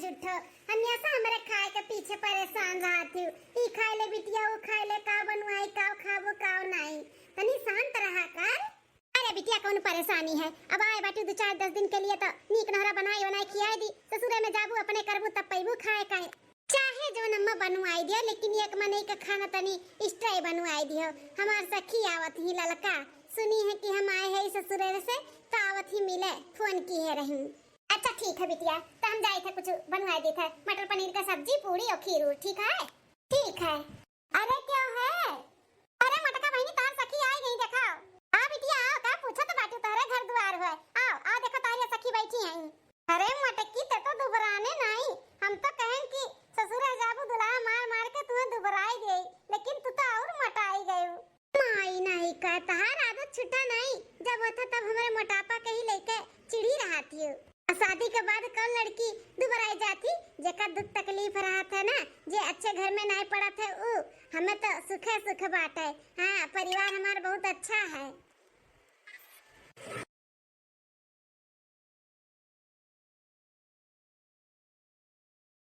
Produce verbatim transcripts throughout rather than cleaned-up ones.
उठो, हमेशा हमरे खाए के पीछे परेशान रहत हू। ई खाए ले बिटिया, ऊ खाए ले, का बनवाई, का खाबो, का नाई। तनी शांत रहा कर। अरे बिटिया, कौन परेशानी है? अब आए बाटू दो चार दस दिन के लिए, तो नीक नहरा बनाए बनाए खियाए दी। ससुरे में जाबू, अपने करबू, तब पैबू खाए का। चाहे जौन अम्मा बनवाई दिया, लेकिन एक मनई का खाना तनी extra बनवाई दियो। हमार सखी आवत ही ललका, सुनी है कि हम आए हैं ससुरे से, तो आवत ही मिले, फोन की है रही। अच्छा ठीक है बिटिया, तो हम जाए थे कुछ बनवाए दे थे, मटर पनीर का सब्जी, पूड़ी और खीर, ठीक है? ठीक है। अरे क्या है? अरे मोटका बहिनी, तोहर सखी आई गई, देखाओ। आ बिटिया, आओ, का पूछत बाटू, तोहरे घर दुआर होय। आओ, आओ, देखो, तोहरे सखी बैठी हैं। अरे मोटकी, ते तो दुबराने नाई, हम तो कहेन कि ससुर जाबू दुल्हा मार मार के तुम्हें दुबराई दे, लेकिन तू तो और मोटाई गयू। माई नाई का, तहार आदत छुट्टा नाई, जब होता तब हमरे मोटापा के ही लेके चिढ़ी रहती हो। आ शादी के बाद कौन लड़की दुबराई जाती, जेकर दुख तकलीफ रहत है ना, जे अच्छे घर में नाई पड़त है ऊ। हमें तो सुखे सुख बाटे। हाँ, परिवार हमार बहुत अच्छा है।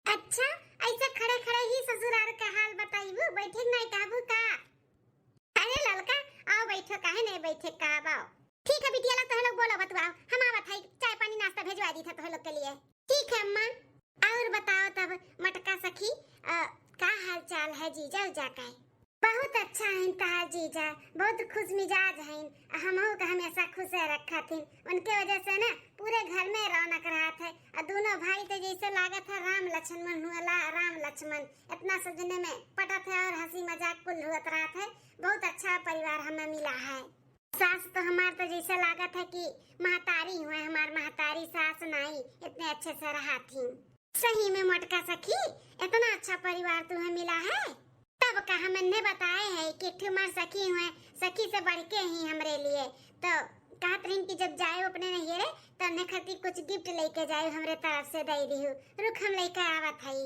अच्छा, ऐसे खड़े खड़े ही ससुरार का हाल बताइबू, बैठे नहीं कहबू का? अरे ललका, आओ बैठो, काहे नहीं बैठे का, आओ। ठीक है बिटिया लोग, तोहे लोग बोलो बतुआओ, हम आवत है, चाय पानी नाश्ता भेजवा दी था तोहे लोग के लिए। ठीक है अम्मा। और बताओ तब मोटका सखी, अ, का हाल चाल है जीजा उजा का? बहुत अच्छा है तहार जीजा, बहुत खुश मिजाज है, हमहू का हमेशा खुश रखा थी। उनके वजह से ना पूरे घर में रौनक रहत है। और दोनों भाई तो जैसे लागत है राम लक्ष्मण हुआ ला, राम लक्ष्मण। इतना सजने में पटत है और हंसी मजाक कुल हुअत रहत है। बहुत अच्छा परिवार हमें मिला है। सास तो हमार तो जैसे लागत है कि महतारी हुए, हमार महतारी सास नाई, इतने अच्छे से रहा थी। सही में मोटका सखी, इतना अच्छा परिवार तुम्हें मिला है। तब का हम इन्हें बताए है कि एक ठो हमार सखी हुए, सखी से बढ़ के ही हमरे लिए। तो कहत रही कि जब जाए अपने नैहरे, तो उन्हें खातिर कुछ gift लेके जाए, हमरे तरफ से दे दिहु। रुक, हम लेके आवत हई।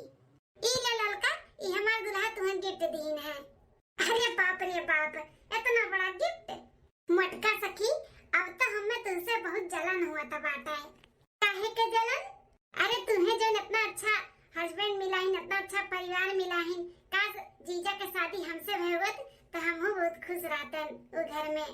ई ले ललका, ई हमार दुल्हा तुहन gift दीन है। अरे बाप रे बाप, इतना बड़ा gift। मोटका सखी, अब तो हमें तुमसे बहुत जलन हुआ था बाटे। काहे के जलन? अरे तुम्हें जौन इतना अच्छा husband मिला हिन, इतना अच्छा परिवार मिला हिन, काश जीजा के शादी हमसे भय होत तो हमहू बहुत खुश रहतन उ घर में।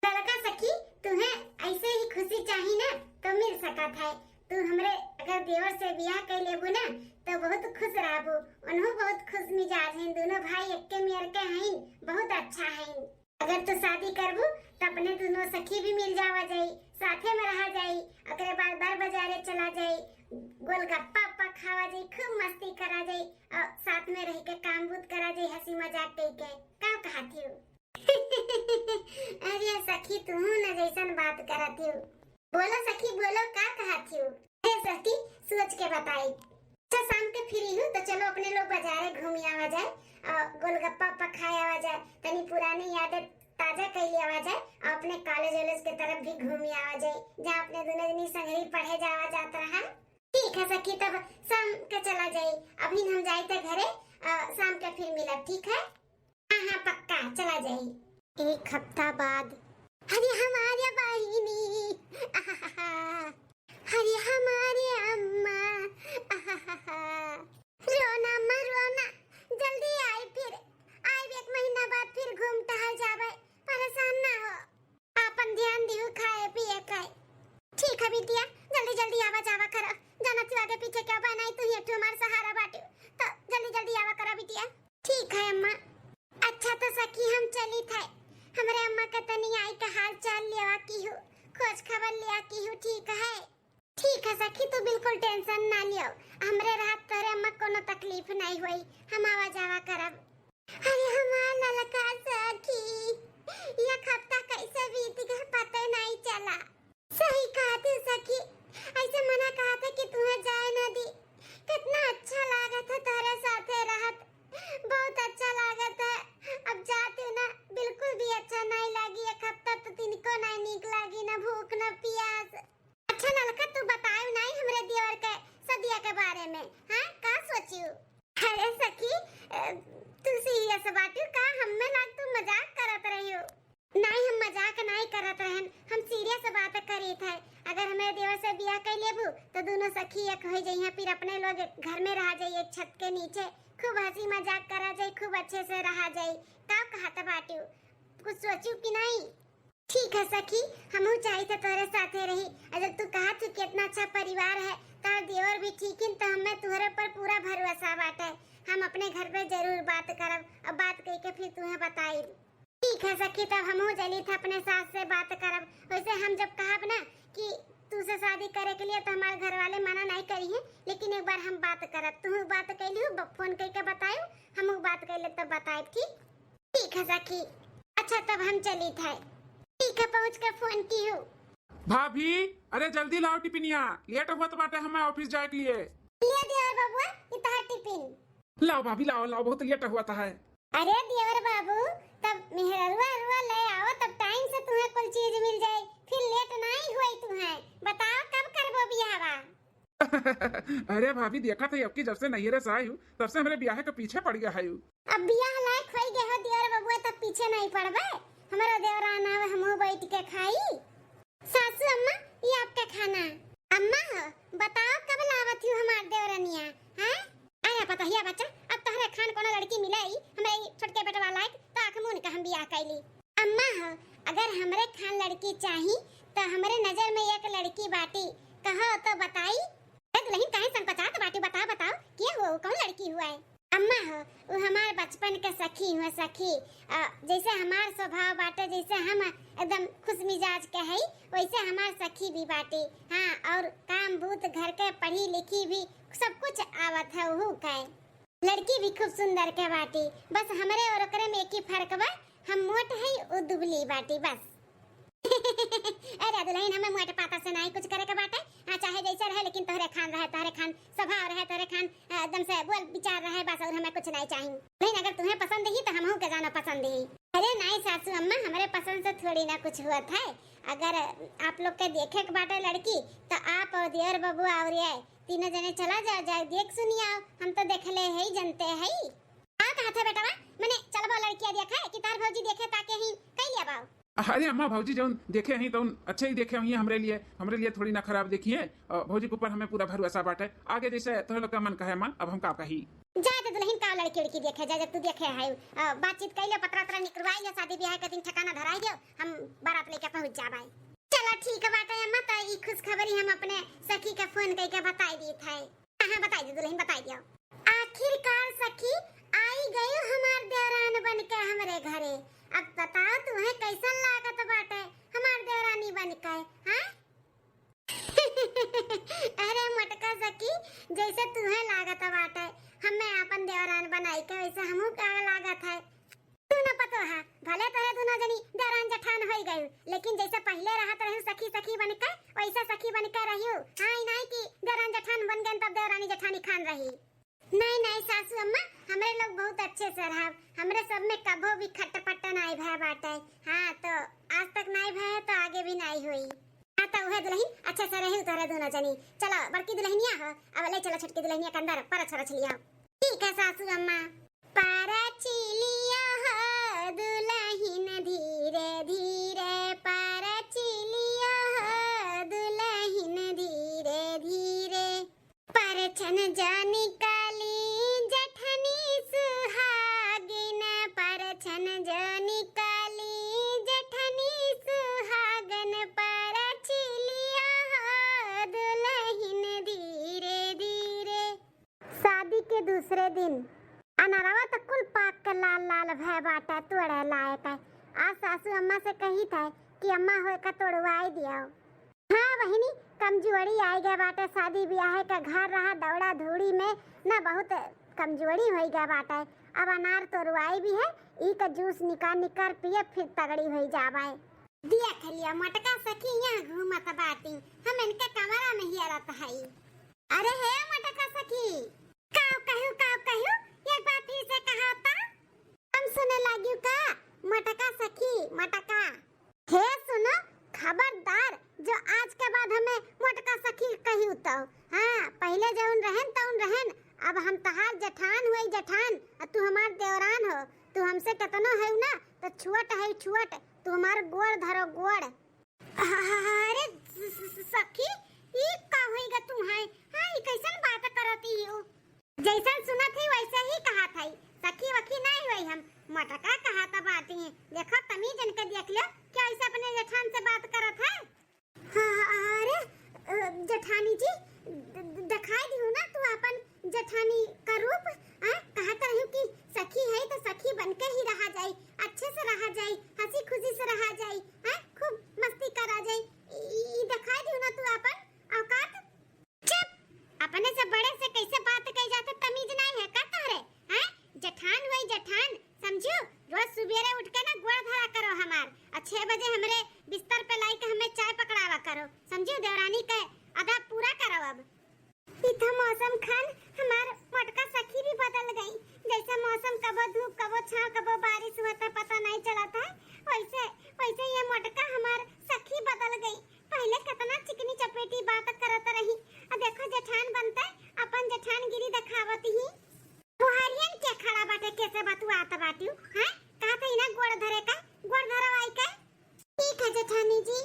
ललका सखी, तुम्हें ऐसे ही खुशी चाही ना तो मिल सकत है। तू हमरे अगर देवर से बियाह कर लेबू ना तो बहुत खुश रहबू। उन्हों बहुत खुश मिजाज हैं, दोनों भाई एक्के मेर के हैं, बहुत अच्छा हैं। अगर तू शादी करबू तो अपने दोनों सखी भी मिल जावा जाई, साथे में रहा जाई, ओकरे बाद बार बाजारे चला जाई, गोलगप्पा उप्पा खावा जाई, खूब मस्ती करा जाई और साथ में रह के काम बूत करा जाई, हंसी मजाक कई के। का कहत हियो? अरे सखी, तू न जैसन बात करत हियो। बोलो सखी, बोलो, का कहत हियो? अरे सखी, सोच के बताई। अच्छा, शाम के free हूँ तो चलो अपने लोग बाजारे घूम आवा जाए और गोलगप्पा उप्पा खाए आवा जाए, तनी पुरानी यादें ताजा कर लिया आवा जाए और अपने college वॉलेज के तरफ भी घूम आवा जाए, जहाँ अपने दोनों जनी संगरी पढ़े जावा जात रहा। ठीक है सखी, तब शाम के चला जाई। अभी हम जाई थे घरे, अ, शाम के फिर मिलब, ठीक है? हाँ, हाँ, पक्का, चला जाई। एक हफ्ता बाद। अरे हमारे बहिनी, आहाहा। अरे हमारे अम्मा, आहाहा। रोना अम्मा, रोना, जल्दी आई फिर, आई एक महीना बाद फिर घूम टहल जाबे, परेशान ना हो। आपन ध्यान दिहु खाए पिए के। ठीक है बिटिया, जल्दी जल्दी आवा जावा करो। जाना तू आगे पीछे क्या बनाई, तू ही एक ठो हमार सहारा बाटू। तो जल्दी जल्दी आवा करो बिटिया। ठीक है अम्मा। अच्छा तो सखी हम चली थे। हमरे अम्मा के तनी आई का हाल चाल लेवा की हो, खोज खबर लेवा की हो, ठीक है? ठीक है सखी, तू बिल्कुल tension ना लियो, हमरे रहत तोरे अम्मा कोनो तकलीफ नहीं होई, हम आवा जावा करब। अरे हमार ललका सखी, एक हफ्ता कैसे बीत गया पता नहीं चला। सही कहत ही सखी, ऐसे मना कहत है कि तुम्हें जाए ना दी। कितना अच्छा लागत है तोरे साथे रहत, बहुत अच्छा लागत है। अब जाती हूँ ना, बिल्कुल भी अच्छा नहीं लागी। एक हफ्ता तो तिनको नहीं नीक लागी, ना भूख ना पियास। अच्छा ललका, तू बतायो नाई हमरे देवर के सदिया के बारे में, हाँ, का सोचियो? अरे सखी, अ, तू serious बाटू का? हमें लाग तू मजाक करत रहियो। नाई, हम मजाक नाई करत रहन, हम serious बात करीत है। अगर हमरे देवर से बियाह कइ लेबू तो दुनो सखी एक होइ जइहें, फिर अपने लोग घर में रहा जाई, एक छत के नीचे खूब हँसी मजाक करा जाई, खूब अच्छे से रहा जाई। का कहत बाटू, कुछ सोचू कि नाहीं? ठीक है सखी, हमहू चाहित है तोहरे साथे रही। अगर तू कहत हू कि इतना अच्छा परिवार है, तोहर देवर भी ठीक हिन, तो हमें तोहरे पर पूरा भरोसा बाटे। हम अपने घर पे जरूर बात करब और बात कइके फिर तुहें बताइब। ठीक है सखी, तब हमहू चलित है अपने सास से बात करब। वैसे हम जब कहब ना कि तू से शादी करे के लिए तो हमारे घर वाले मना नाहीं करिहें, लेकिन एक बार हम बात करब। तू बात कइ लिहू, ब-, फोन कइके बतायू, हमहू बात कइ लेब तब बताइब, ठीक? ठीक है सखी। अच्छा, तब हम चलित है। ठीक है, पहुँच के फोन किहू। भाभी, अरे जल्दी लाओ टिफिनिया, लेट होत बाटे हमें ऑफिस जाए के लिए। ले देवर बबुआ, ई तोहार टिफिन। लाओ भाभी, लाओ, लाओ, बहुत लेट होत है। अरे देवर बाबू, तब मेहररुआ रुआ ले आओ, तब टाइम से तुहें कुल चीज मिल जाए, फिर लेट नाहीं होई तुहें। बताओ कब करबो बियाहवा? अरे भाभी, देखा था, अबकी जब से नैहरे से आई हूँ, तब से हमरे बियाह के पीछे पड़ गया है। अब बियाह लायक होई गए हो देवर बबुआ, तब पीछे नाहीं पड़बे। हमरो देवरान आवे, हमहू बैठ के खाई। सासू अम्मा, ये आपका खाना। अम्मा हो, बताओ कब लावत हू हमार देवरनिया, हैं? अरे पतहिया बच्चा, अब तोहरे खान कोनो लड़की मिले ही, हमरे ई छोटके बेटवा लायक, तो आँख मून के हम बियाह कैली। अम्मा हो, अगर हमरे खान लड़की चाही, तो हमरे नजर में एक लड़की बाटी, कहो तो बताई। अरे दुलहिन, काहे संकोचात बाटी, बताओ, बताओ, के हो, कौन लड़की हुआ है? अम्मा हो, वो हमार बचपन के सखी हुआ, सखी। अ, जैसे हमार स्वभाव बाटे, जैसे हम एकदम खुश मिजाज के हई, वैसे हमार सखी भी बाटी। हाँ, और काम बूत घर के, पढ़ी लिखी भी, सब कुछ आवत है उहू के। लड़की भी खूब सुंदर के बाटी, बस हमरे और ओकरे में एक ही फर्क बा, हम मोट हई, उ दुबली बाटी, बस। अरे दुलहिन, हमें मोट पातर से नाहीं कुछ करे के बाटे, हाँ, चाहे जैसे रहे, लेकिन तोहरे खान रहे, तोहरे खान स्वभाव रहे, तोहरे खान, अ, एकदम से बोल विचार रहे, बस, और हमें कुछ नाहीं चाही। दुलहिन, अगर तुहें पसंद ही तो हमहू के जानो पसंद ही। अरे नाहीं सासू अम्मा, हमरे पसंद से थोड़ी ना कुछ होत है। अगर आप लोग के देखे के बाटे लड़की, तो आप और देवर बबुआ और ये तीनों जने चला जाओ, जाओ देख सुनी आओ, हम तो देखले हई, जनते हई। का कहत है बेटवा, मने चलबो लड़किया देखे कि तार भौजी देखे ताके ही कई लिया बाऊ? अरे अम्मा, भौजी जौन देखे हई तौन अच्छे ही देखे हई हमरे लिए, हमरे लिए थोड़ी ना खराब देखी है। अ, भौजी के ऊपर हमें पूरा भरोसा बाटे। आगे जैसे तोहरे लोग का मन कहे अम्मा, अब हम का कही। जा दे दुलहिन, का लड़की उड़की देखे, जा, जा तू देखे है, अ, बातचीत कई ले, पतरा तरा निकरवाई ले, शादी ब्याह के दिन ठिकाना धराई दियो, हम बारात लेके पहुँच जाबे। चला ठीक बाटे अम्मा, तो ई खुशखबरी हम अपने सखी के फोन कइके बताई दीत है। हाँ, हाँ, बताई दे दुलहिन, बताई दियो। आखिरकार सखी आई गयू हमार देवरान बन के हमरे घरे। अब बताओ तुहें कैसन लागत बाटे हमार देवरानी बन के, हाँ? अरे मोटका सखी, जैसे तुहें लागत बाटे हमें आपन देवरान बनाई के, वैसे हमहू का लागत है। तू न पतोहा, भले तोहरे दुनो जनी देवरान जेठान होई गयू, लेकिन जैसे पहिले रहत रहू सखी सखी बन के, वैसे सखी बन के रहियो। हाँ, ई नाहीं कि देवरान जेठान बन गए तब देवरानी जेठानी खान रही। नाहीं, नाहीं सासू अम्मा, हमरे लोग बहुत अच्छे से रहब। हमरे सब में कभो भी खटपट नाहीं भय बाटे। हाँ, तो आज तक नाहीं भय है तो आगे भी नाहीं होई। हाँ, तो उहे दुलहिन अच्छे से रही तोहरे दुनो जनी। चलो बड़की दुलहिनिया हो, अब ले चलो छोटकी दुलहिनिया के अंदर परछ परछ लिया। ठीक है सासू अम्मा। परछ लिया हो दुलहिन धीरे धीरे, परछ लिया हो दुलहिन धीरे धीरे। परछन जो निकाली जेठनी सुहागिन, परछन जो निकाली जेठनी सुहागिन, परछ लिया हो दुलहिन धीरे धीरे। शादी के दूसरे दिन अनरवा त कुल पाक के लाल लाल भय बाटे, तोड़े लायक है। आज सासू अम्मा से कहित है कि अम्मा होए का तोड़वाई दियो। हाँ बहिनी, कमजोरी आइ गए बाटे, शादी बियाहे का घर रहा, दौड़ा धूड़ी में ना बहुत कमजोरी होइ गए बाटे। अब अनार तोड़वाई भी है, ई का जूस निकार निकार पिए, फिर तगड़ी होइ जाबे। देख लिया मोटका सखी यहाँ घूमत बाटी, हम इनके कमरा में हेरत हई। अरे हे मोटका सखी, का कहू, का कहू, एक बार फिर से कहा ता। हम सुने लागियो का, मोटका सखी, मोटका। हे सुनो, खबरदार, जो आज के बाद हमें मोटका सखी कहियो तो। हाँ, पहिले जौन रहन तौन रहन, अब हम तहार जेठान हुई जेठान, आ तू हमार देवरान हो। तू हमसे केतनो है ना, तो छुअट है छुअट, तू हमार गोड़ धरो गोड़। अरे स-, स-, स-, सखी, समझियो, देवरानी के अदा पूरा करब अब। ई तो मौसम खान हमार मोटका सखी भी बदल गई। जैसे मौसम कबो धूप, कबो छाँव, कबो बारिश होता, पता नहीं चलत है, वैसे, वैसे ये मोटका हमार सखी बदल गई। पहले कितना चिकनी चपेटी बात करत रही, अब देखो जेठान बनते अपन जेठानगिरी दिखावत ही। बुहारियन के खड़ा बाटे, कैसे बतुआत बाटू, हैं? कहा था इना गोड़ धरे का, गोड़ धरवाई का। ठीक है जेठानी जी।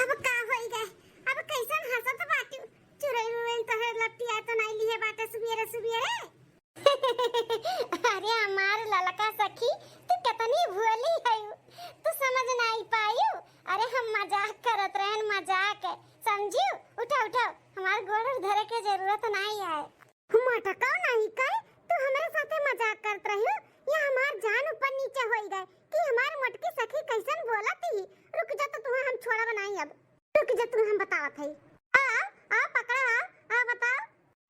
अब का होई गए, अब कैसन हंसत बाटू? चुरैल उरैल तोहरे लपटिया तो नहीं लिए बाटे सुबेरे सुबेरे। अरे हमार ललका सखी, तू कितनी भोली है, तू समझ नहीं पायू। अरे हम मजाक करत रहन, मजाक, समझियो? उठाओ, उठाओ, हमार गोड़ धरे के जरूरत नहीं है। मोटका नहीं कहे, तू हमरे साथे मजाक करत रहियो, ये हमार जान ऊपर नीचे होई गए कि हमार मोटकी सखी कैसन बोलत ही। रुक जा, तो तुम्हें हम छोड़ा बनाई अब। रुक जा, तुम्हें हम बतावत है। आ, आ, पकड़ा, आ, आ, बताओ।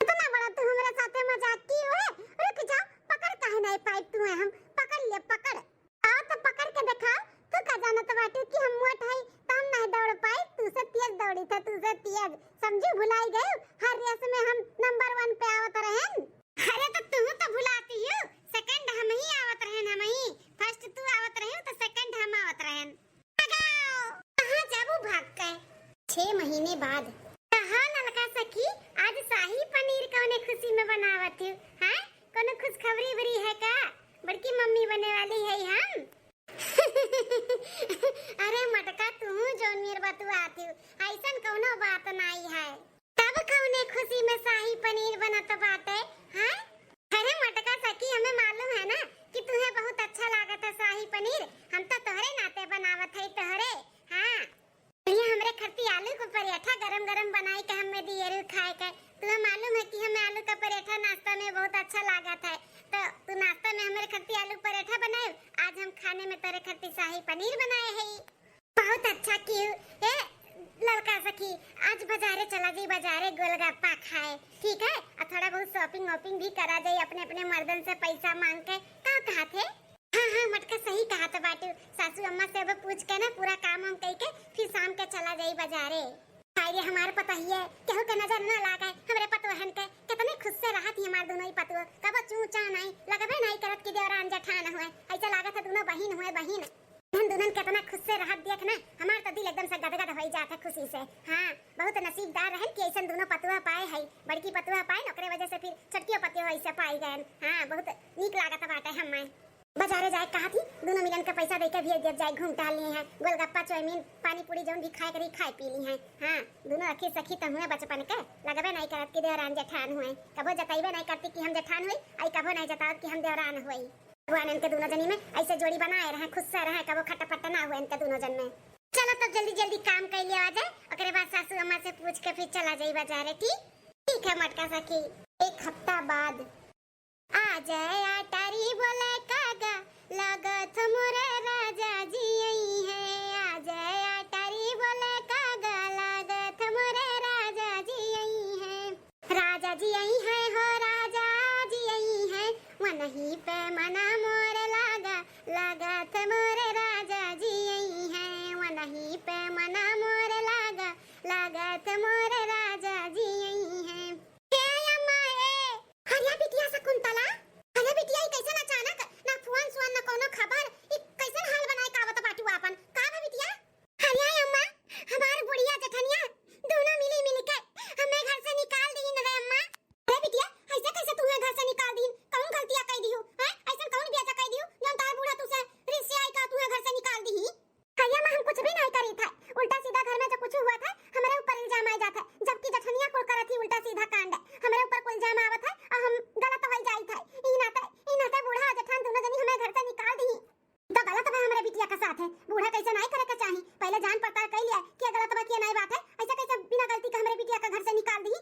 इतना बड़ा तू हमरे साथे मजाक की हुए? रुक जा, पकड़ काहे नहीं पाई तुम्हें हम? पकड़ ले, पकड़। आओ तो पकड़ के दिखाओ, तू का जानत बाटू कि हम मोट हई, तो हम नहीं दौड़ पाई, तू से तेज दौड़ी था, तू से तेज। समझू, भुलाई गए, हर रेस में हम नंबर वन पे आवत रहन। अरे तो तू तो भुलाती हो, सेकंड हम ही आवत रहन, हम ही। फर्स्ट तू आवत रहे तो सेकंड हम आवत रहन। भगाओ, कहाँ जाबू भाग के? छह महीने बाद। कहा ललका सखी, आज शाही पनीर कौने खुशी में बनावत हो? हैं? कोनो खुशखबरी उबरी है का? बड़की मम्मी बने वाली है हम। अरे मटका, तू जौन मेर बतुआत हो, ऐसन कौनो बात नहीं है। तब कौने खुशी में शाही पनीर बनत बाटे, हैं? अरे मटका सखी, हमें मालूम है ना कि तुहे बहुत अच्छा लागत है शाही पनीर, हम तो तोहरे नाते बनावत है, तोहरे। हाँ, ये हमरे खरती आलू को पराठा गरम गरम बनाई के हमें दिए रू खाए के। तुम्हें मालूम है कि हमें आलू का पराठा नाश्ता में बहुत अच्छा लागत है, तो तू नाश्ता में हमरे खरती आलू पराठा बनाए, आज हम खाने में तोरे खरती शाही पनीर बनाए है। बहुत अच्छा कियो। ए ललका सखी, आज बाजारे चला जाई, बाजारे गोलगप्पा खाए, ठीक है? और थोड़ा बहुत शॉपिंग वॉपिंग भी करा जाई अपने अपने मर्दन से पैसा मांग के। का कहा थे? हाँ हाँ मटका, सही कहा तो बाटू। सासू अम्मा से अब पूछ के ना पूरा काम वाम कई के फिर शाम के चला जाई बाजारे। हाय रे हमार पतोहिए, केहू के नजर ना लागे हमरे पतोहन के। कितने खुश से रहत ही हमार दोनों ही पतोह, कबो चू चा नहीं, लगबे नहीं करत कि देवरान जेठान हुए। ऐसा लागत है दोनों बहिन हुए, बहिन। हम दुल्हन कितना खुश से रहत देख ना, हमार तो दिल एकदम से गदगद होई जात है खुशी से। हाँ, बहुत नसीबदार रहन कि ऐसन दोनों पतुआ पाए है। बड़की पतुआ पाए, ओकरे वजह से फिर छोटकियो पतुआ ऐसे पाई गए। हाँ, बहुत नीक लागत बाटे हमें। बाजारे जाए कहा थी, दोनों मिलन के पैसा देके भी जब जाए घूम टहल लिए हैं, गोलगप्पा, चाउमीन, पानी पूरी जौन भी खाए करी खाए पी ली हैं। हाँ, दोनों अखी सखी तो हुए बचपन के, लगबे नहीं करत कि देवरान जेठान हुए। कबो जताइबे नहीं करती कि हम जेठान हुई, आई कबो नहीं जतावत कि हम देवरान हुई। भगवान इनके दोनों जनी में ऐसे जोड़ी बनाए रहे, खुश से रहे, कबो खट पट ना हुए इनके दोनों जन में। चलो तब जल्दी जल्दी काम कर लिया जाए, ओकरे बाद सासू अम्मा से पूछ के फिर चला जाई बाजारे, ठीक? ठीक है मटका सखी। एक हफ्ता बाद। आ जाए आटारी बोले कागा, लागत मोरे राजा जी आई है। आ जाए आटारी बोले कागा, लागत मोरे राजा जी आई है। राजा जी आई हैं हो, राजा जी आई हैं, वनही पे मना मोर लागा, लागत मोर राजा जी आई हैं, वनही पे मना मोर लागा, लागत मोर राजा जी आई हैं। हे अम्मा ए, अरे बिटिया शकुंतला, अरे बिटिया, ई कैसन अचानक, ना फोन सोन, ना कोनो खबर, ई कैसन हाल बनाए का आवत बाटू आपन? का बा बिटिया? अरे अम्मा, हमार बुढ़िया जेठनिया दोनों मिली मिल के हमें घर से निकाल दीन रे अम्मा। अरे बिटिया, ऐसे कैसे तुम्हें घर से निकाल दीन? कौन गलतियाँ कई दिहू? हैं? ऐसन कौन बेजा कई दिहू जौन तार बूढ़ा तुसे रिश्ते आई का तुम्हें घर से निकाल दीही? अरे अम्मा, हम कुछ भी नहीं करी था, उल्टा सीधा घर में जो कुछ हुआ था हमरे ऊपर इल्जाम आ जाता है, जबकि जेठनिया कुल करत ही उल्टा सीधा कांड, हमरे ऊपर कुल इल्जाम आवत है और हम गलत हो जाई था। ई नाते, ई नाते बूढ़ा जेठान दोनों जनी हमें घर से निकाल दीही। तो गलत बा हमरे बिटिया के साथ है। बूढ़ा कैसे नहीं करे के चाही, पहले जान पड़ताल कर लिया कि गलत बा कि नहीं बात है। ऐसा कैसे बिना गलती के हमरे बिटिया के घर से निकाल दी?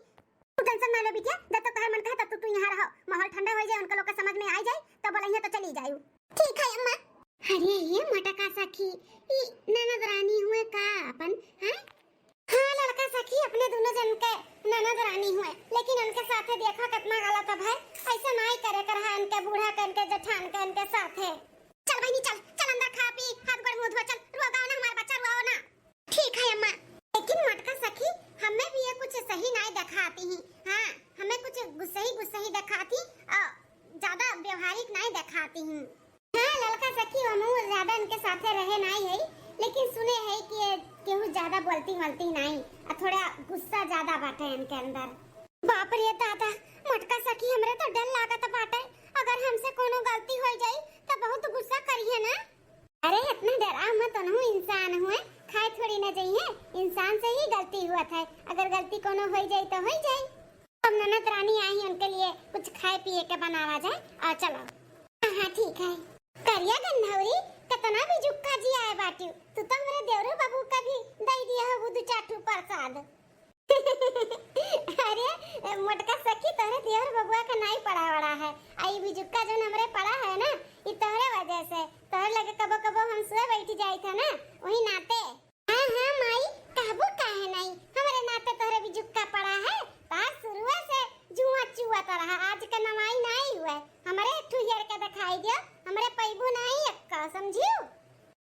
तू टेंशन ना लो बिटिया, जब तक तोहर मन कहे तब तक तू यहाँ रहो, माहौल ठंडा हो जाए, उनका लोग के समझ में आ जाए, तब बोला तो चली जायू। ठीक है अम्मा। अरे ये मोटका सखी, ई ननद रानी हुए का अपन, हैं? हाँ ललका सखी, अपने दोनों जन के ननद रानी हुए, लेकिन उनके साथे देखा कितना गलत अब है। ऐसा नाई करे कर है इनके बूढ़ा के, इनके जेठान के, इनके साथे। चल बहिनी चल, चल अंदर खा पी, हाथ गोड़ मुंह धो, चल, रुआओ ना, हमार बच्चा रुआओ ना। ठीक है अम्मा, लेकिन मोटका सखी, हमें भी ये कुछ सही नाई देखाती ही। हाँ, हमें कुछ गुस्सही गुस्सही देखाती और ज्यादा व्यवहारिक नाई देखाती ही। हाँ ललका सखी, हम ज्यादा इनके साथे रहे नाई है, लेकिन सुने है कि ये केहू ज्यादा बोलती वलती नाई, और थोड़ा गुस्सा ज्यादा बाटे इनके अंदर। बाप रे दादा, मोटका सखी, हमरे तो डर लागत बाटे, अगर हमसे कोनो गलती हो जाई तो बहुत गुस्सा करिए ना। अरे इतना डराव मत, उनहु इंसान हुए, खाए थोड़ी ना जाइए, इंसान से ही गलती हुआ था, अगर गलती कोनो हो जाई तो हो जाई। अब ननद रानी आई, उनके लिए कुछ खाए पिए के बनावा जाए। आ चलो। हाँ, हाँ, ठीक है। करिया गंधौरी, कितना बिजुक्का जी आए बाटिउ, तू तो हमरे देवरो बाबू का भी दे दिया हो दो चार ठू प्रसाद। अरे मोटका सखी, तोहरे देवर बबुआ का नाई पड़ा वड़ा है, आ ई बिजुक्का जौन हमरे पड़ा है ना, ई तोहरे वजह से। तोहरे लगे कबो कबो हम सोए बैठ जाइत है ना, वही नाते। हाँ, हाँ, माई, कहबू काहे नाई? हमरे नाते तोहरे बिजुक्का पड़ा है। तार शुरुए से जुआ चुआ तो रहा, आज के नवाई नाई हुए। हमरे एक ठू हेर के दिखाई दियो, हमरे पैबू नाई एक्का, समझियो?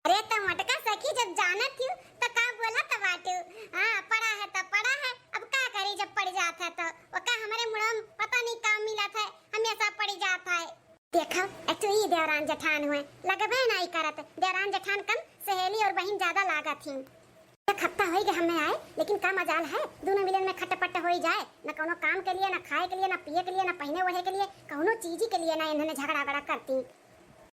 अरे, त मोटका सखी जब जानत हियो, त का बोलत बाटू? हाँ, पड़ा है त पड़ा है, अब का करी, जब पड़ जात है तो। ओका हमरे मुड़म पता नहीं का मिलत है, हमेशा पड़ जात है। देखो, एक तो ई देवरान जेठान हुए, लगबे नाई करत। देवरान जेठान कम, सहेली और बहिन ज्यादा लागत ही। एक हफ्ता होई गए हमें आए, लेकिन का मजाल है, दोनों मिलन में खटपट होई जाए, न कोनो काम के लिए, न खाए के लिए, न पिए के लिए, न पहने ओढ़े के लिए, कौनो चीज के लिए ना इन्होंने झगड़ा बड़ा करती।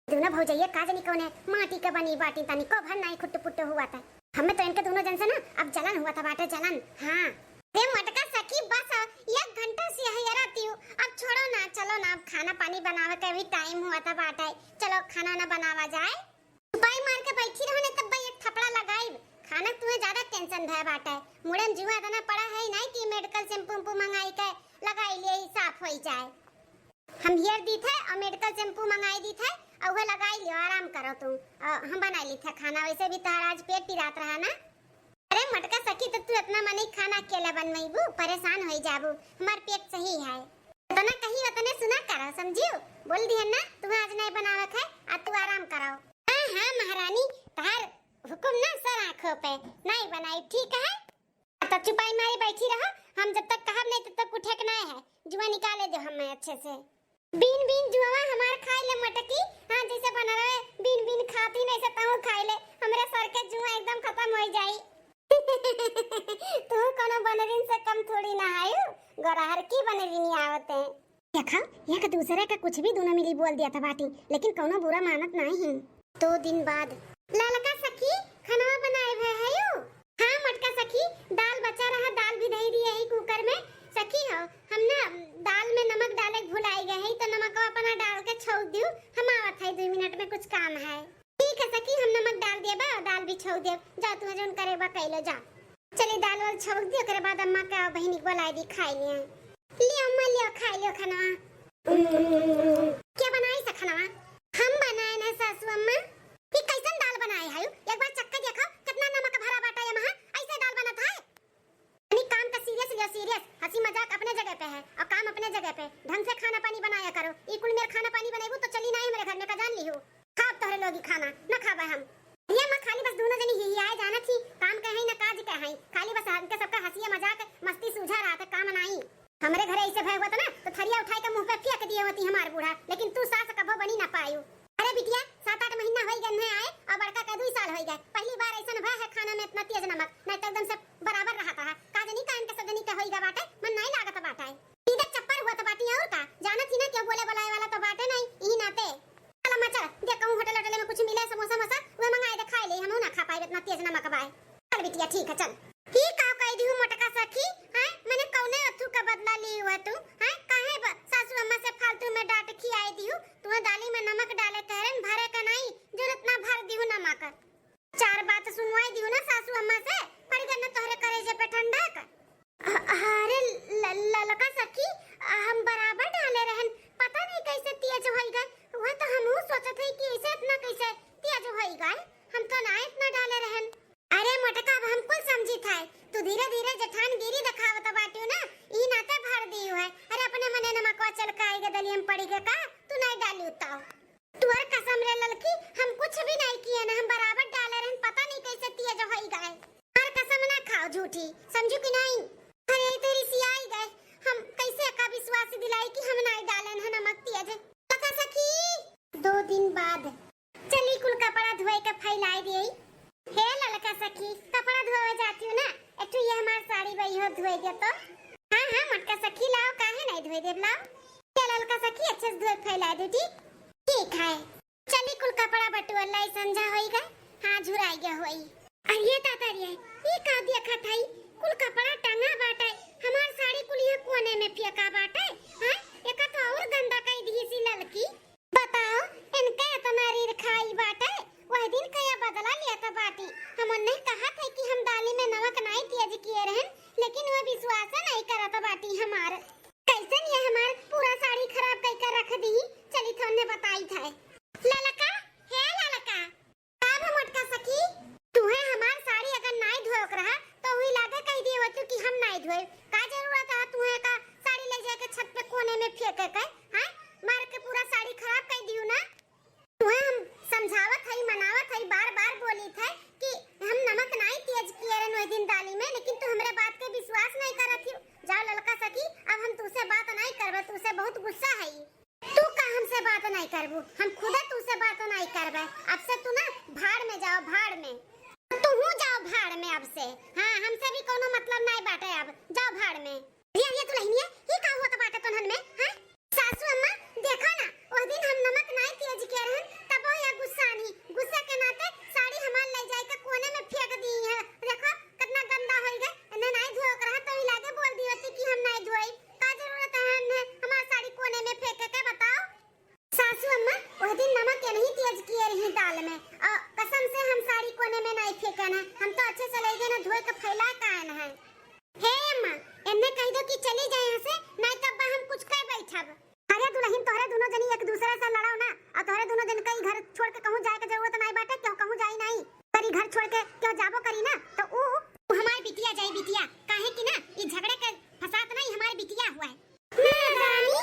दोनों भौजैया का जनी कौने माटी के बनी बाटी, तनी को भर नाई खुट्ट पुट्ट हुआ था। हमें तो इनके दोनों जन से ना अब जलन हुआ था बाटे, जलन। हाँ। रे मोटका सखी, बस एक घंटा से यही रहती हूँ, अब छोड़ो ना, चलो ना, अब खाना पानी बनावे के भी टाइम हुआ था बाटे, चलो खाना ना बनावा जाए। चुपाई मार के बैठी रहो, नहीं तब भाई एक थपड़ा लगाई। खाना तुम्हें ज्यादा टेंशन भय बाटे, मुड़न जुआ इतना पड़ा है ही नहीं कि मेडिकल शैम्पू उम्पू मंगाई के लगाई लिए ही साफ होई जाए। हम हेर दी थे और मेडिकल शैम्पू मंगाई दी थे और वह लगाई लियो, आराम करो तुम। और हम बनाई ली थे खाना, वैसे भी तोहरा आज पेट पिरात रहा ना। अरे मोटका सखी, तो तू इतना मने खाना अकेले बनवाईबू, परेशान होई जाबू, हमार पेट सही है। इतना कही उतने सुना करो, समझियो? बोल दिहन ना, तुम्हें आज नहीं बनावे है, आज तू आराम करो। हाँ, हाँ महारानी, तोहार हुकुम ना सर आँखों पे, नहीं बनाई, ठीक है? तब चुपाई मारी बैठी रहो, हम जब तक कहब नहीं तब तक उठे के नहीं है। जुआ निकाले दो हमें अच्छे से। बीन बीन जुआवा हमार खाए ले मटकी, हाँ जैसे बना रहे बीन बीन खाती नहीं से तहूँ खाए ले, हमरे सर के जुआ एकदम खत्म हो जाई। तू कोनो बनरिन से कम थोड़ी ना आयु, गोरहर की बनरिन आवते। देखा, एक दूसरे का कुछ भी दोनों मिली बोल दिया था बाटी, लेकिन कौनो बुरा मानत नाई है। दो दिन बाद। ललका सखी, खनवा बनाए भय है यू? हाँ मोटका सखी, दाल बचा रहा, दाल भी धई दिए ही कुकर में। सखी हो, हम ना दाल में नमक डाले के भुलाई गए ही, तो नमकवा अपना डाल के छौंक दियो, हम आवत है दो मिनट में, कुछ काम है। ठीक है सखी, हम नमक डाल दिए बा, दाल भी छौंक दिए, जा तू जौन करे बा कैलो जा। चली दाल वाल छौंक दी, ओकरे बाद अम्मा का बहिनी के बोलाए दी, खाए लिया। लियो अम्मा, लियो, खाए लियो खाना। क्या बनाई सा खाना? हम बनाए ना सासू अम्मा। ये कैसन दाल बनाए है? एक बार चख के देखो, कितना नमक भरा बाटा ये महा, ऐसे दाल बनत है? यानी काम का सीरियस लियो सीरियस, हंसी मजाक अपने जगह पे है और काम अपने जगह पे। ढंग से खाना पानी बनाया करो। ई कुल मेर खाना पानी बनेबू तो चली ना हमरे घर में, का जान लिहू। खाब तोहरे लोगी खाना, ना खाबे हम। ये माँ खाली बस दोनों जनी ही आए जानत ही, काम के है ना काज के है, खाली बस हमके सबका हंसिया मजाक मस्ती सूझा रहा था, काम नाई। हमरे घरे ऐसे भय हुआ था ना तो थरिया उठाए के मुंह पे फेंक दिए होती हमार बूढ़ा, लेकिन तू सास कभो बनी ना पायू। अरे बिटिया, सात आठ महीना होई गए हैं आए और बड़का के दुई साल होई गए, पहली बार ऐसा भय है खाना में इतना तेज नमक, नहीं तो एकदम से बराबर रहा था। का जनी कान के सजनी के होई गए बाटे, मन नहीं लागत बाटे। सीधे चप्पर हुआ तो बाटी और का? जानत ही ना क्यों बोले बुलाए वाला तो बाटे नहीं, यही नाते। चल अम्मा चल, देख कहूँ होटल होटल में कुछ मिले समोसा मोसा, वह मंगाए दे खाए ले, हम ना खा पाए इतना तेज नमक बाए। चल बिटिया ठीक है चल। ही का कह दिहू मोटका सखी, हैं? मने कौने अथू का बदला ली हुआ तू, हैं? काहे ब-, सासू अम्मा से फालतू में डांट खियाए दिहू? तू दाली में नमक डाले कहरन भरे का नहीं, जरूरत ना भर दिहू नमक। चार बात सुनवाई दियो ना सासू अम्मा से, पड़ गए ना तोहरे करेजे पे ठंडक। अ-, अरे ल-, ललका सखी, हम बराबर डाले रहन, पता नहीं कैसे तेज होई गए। वह तो हमहू सोचत है कि ऐसे इतना कैसे तेज होई गए, हम तो ना इतना डाले रहन। अरे मोटका, अब हम कुल समझी था, तू धीरे धीरे जेठानगिरी दिखावत बाटियो ना, ई नाते भर दियो है। अरे अपने मने नमकवा चल के आई गए, दलिया में पड़ी गए का, तू नहीं डाली उताओ। तुअर कसम रे ललकी, हम कुछ भी नहीं किए ना, हम झूठी, समझू कि नाहीं? अरे, तो रिसियाई गए, हम कैसे एका विश्वास दिलाई कि हम नाहीं डालेन है नमक तियज। ललका सखी, दो दिन बाद। चली कुल कपड़ा धोए के फैलाए देई। हे ललका सखी, कपड़ा धोवे जातिउ ना, एठू ये हमार साड़ी बा, इहो धोए दे तो। हाँ, हाँ, मोटका सखी, लाओ, काहे नाहीं धोए देब, लाओ। ये ललका सखी, अच्छे से धोए फैलाए दे, ठीक? ठीक है। चली कुल कपड़ा बटुअल लाई, संझा होई गए, हाँ, झुराई गए होई। अरे दादा रे, ई का देखत हई? कुल कपड़ा टंगा बाटे, हमार साड़ी कुल इहाँ कोने में फेंका बाटे। हाँ, एका तो और गंदा कई दिहिस ई ललकी। बताओ, इनके इतना रीर खाई बाटे, वह दिन कया बदला लेत बाटी। हम उन्हें कहत है कि हम दाली में नमक नाई तेज किए रहन, लेकिन वह विश्वास नाई करत बाटी हमार। कैसन ये हमार पूरा साड़ी खराब कई कर रख दी। चली थोने बताई था। ललका, हे ललका, का भा मोटका सखी? तुहे हमार साड़ी अगर नाई धोए के रहा, तो हुई लागे कह दिए होतू कि हम नाई धोए। का जरूरत है तुहे का साड़ी ले जाके छत पे कोने में फेंके के? हाँ? मार के पूरा साड़ी खराब कर दियो ना। तुहे हम समझावत हई, मनावत हई, बार-बार बोलित है कि हम नमक नाई तेज किए रहन ओई दिन दाली में, लेकिन तू हमरे बात के विश्वास नाई करत हियो। जाओ ललका सखी, अब हम तुसे बात नाई करबे, तुसे बहुत गुस्सा हई। तू का हमसे बात नाई करबू? हम खुदे तुसे बात नाई करबे। अब से तू ना भाड़ में जाओ, भाड़ में। तू हूँ जाओ भाड़ में अब से। हाँ, हमसे भी कोनो मतलब नाई बाटे अब। जाओ भाड़ में। अरे, अरे दुलहिनिया, ई का होत बाटे तोहन में, हैं? सासू अम्मा, देखो ना, ओह दिन हम नमक नाई तेज के रहन, तबो या गुस्सा नहीं, गुस्सा के नाते साड़ी हमार ले जाए के कोने में फेंक दी है। देखो, कितना गंदा होई गए, इन्हें नाई धोए के रहा, तो ही लागे बोल दी होती कि हम नाई धोई। का जरूरत है हमें हमार साड़ी कोने में फेंके के, बताओ? सासू अम्मा, ओह दिन नमक के नहीं तेज किए रही दाल में, और कसम से हम साड़ी कोने में नहीं फेंकन है। हम तो अच्छे से ले गए ना धोए के फैला कायन है। हे अम्मा, एन्ने कह दो कि चली जाए यहाँ से, नहीं तब बा हम कुछ कह बैठब। अरे दुलहिन, तोहरे दुनो जनी एक दूसरे से लड़ाओ ना, और तोहरे दुनो जन कई घर छोड़ के कहूँ जाए के जरूरत नहीं बाटे, क्यों कहूँ जाई नहीं। करी घर छोड़ के क्यों जाबो करी ना, तो ऊ ऊ हमार बिटिया जाई बिटिया, काहे कि ना ई झगड़े के फसाद ना ई हमार बिटिया हुआ है। महारानी।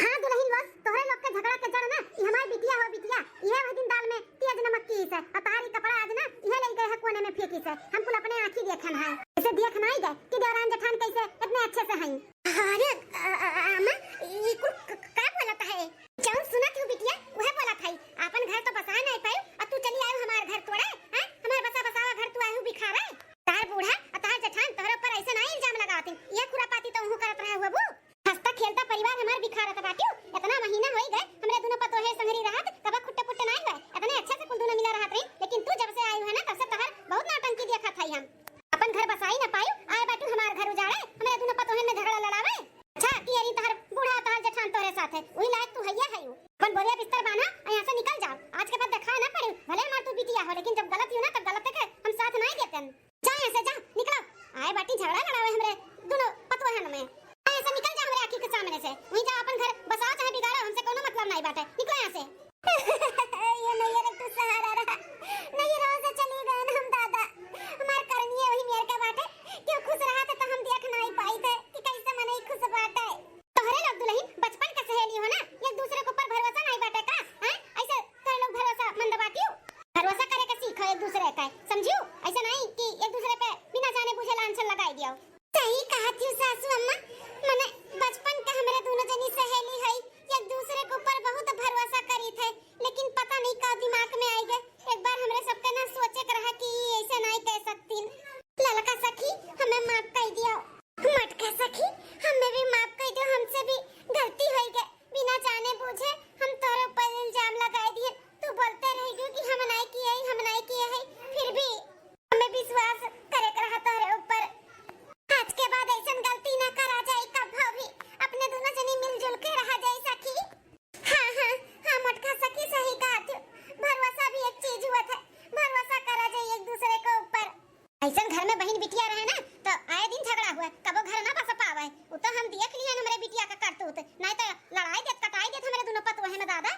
हाँ दुलहिन बस, तोहरे लोग के झगड़ा के जड़ ना, ई हमार बिटिया हो बिटिया, इहे वही दिन दाल में तेज नमक की से, और तहार ई कपड़ा आज ना, इहे ले गए है कोने में फेंकी से, हम कुल अपने आँखी देखन है। इसे देख ना ही गए कि देवरान जेठान कैसे इतने अच्छे से हैं। अरे, अ, अ, अ, अम्मा, ई कुल क-, क-, का बोलत है? जौन सुनत हूँ बिटिया, उहे बोलत है। आपन घर तो बसाए नहीं पाए, और तू चली आयो हमार घर तोड़े, हाँ? हमार बसा बसावा घर तू आयो बिखारे। तार बूढ़ा, और तार जेठान तोहरे ऊपर ऐसे ना इल्जाम लगावत हैं। ये खुरापाती तो उहू करत रहे हुए बू। हंसता खेलता परिवार हमार बिखारत बाटियो। इतना महीना होई गए, हमरे दुनो पतोहे संगरी रहत, कबा खुट्टे पुट्टे नाई हुए। इतने अच्छे से कुल दुनो मिला रहत रही, लेकिन तू जब से आई है ना, तब से तहार बहुत नौटंकी देखत हई हम। अपन घर बसाई ना पायू, आए बाटू हमार घर उजाड़े, हमरे दुनो पतोहे में झगड़ा लड़ावे। अच्छा, कि अरी तहार बूढ़ा तहार जेठान तोहरे साथ है, वही लायक तू हइया है। अपन बोरिया बिस्तर बांधा और यहाँ से निकल जाओ। आज के बाद देखा ना पड़े, भले हमार तू बिटिया हो, लेकिन जब गलत ही हो ना, तब गलत के हम साथ नहीं देते हैं। जा यहाँ से, जा, निकलो। आए बाटी झगड़ा लड़ावे हमरे दुनो पतोहन में। जा यहाँ से निकल जा हमरे आँखी के सामने से। वहीं जा अपन घर बसाओ चाहे बिगाड़ो, हमसे कोनो मतलब नहीं बाटे। निकलो यहाँ से। ये नैयर एक तो सहारा रहा। नैयरवा से चली गए ना हम दादा। हमार करनिए वही मेर का बाटे। क्यों खुश रहा था तो हम देख नहीं पाई थे कि कैसे मनई खुश बाटे। तोहरे लोग दुलहिन बचपन के सहेली हो ना, एक दूसरे के ऊपर भरोसा नहीं बाटे का? हैं? ऐसे तोहरे लोग भरोसा मंद बाटियो। भरोसा करे के सीखो एक दूसरे का, समझियो? ऐसे नहीं कि एक दूसरे पे बिना जाने बूझे लांछन लगाई दियो। सही कहत हूँ सासू अम्मा, मने बचपन के हमरे दोनों जनी सहेली हई, एक दूसरे के ऊपर बहुत भरोसा करी थे, लेकिन पता नहीं का दिमाग में आई गए। एक बार हमरे सबके ना सोचे के रहा कि ई ऐसे नहीं कह सकतीन। ललका सखी, हमें माफ कर दियो। मटका सखी, हमें भी माफ कर दो, हमसे भी गलती होई गए। बिना जाने बूझे हम तोरे ऊपर इल्जाम लगाए दिए। तू बोलते रह गयो कि हम नहीं किए हई, हम नहीं किए हई, फिर भी हमें विश्वास करे के रहा तोरे ऊपर। आज के बाद ऐसन गलती ना करा जाए कभो भी। अपने दोनों जनी मिलजुल के रहा जाए सखी। हाँ, हाँ, हाँ, मोटका सखी सही कहा तू। भरोसा भी एक चीज हुआ था, भरोसा करा जाए एक दूसरे के ऊपर। ऐसन घर में बहिन बिटिया रहे ना, तो आए दिन झगड़ा हुआ, कबो घर ना बस पावे। उ तो हम देख लिए हमरे बिटिया का करतूत, नहीं तो लड़ाई देत, कटाई देत हमरे दोनों पतोहे में दादा।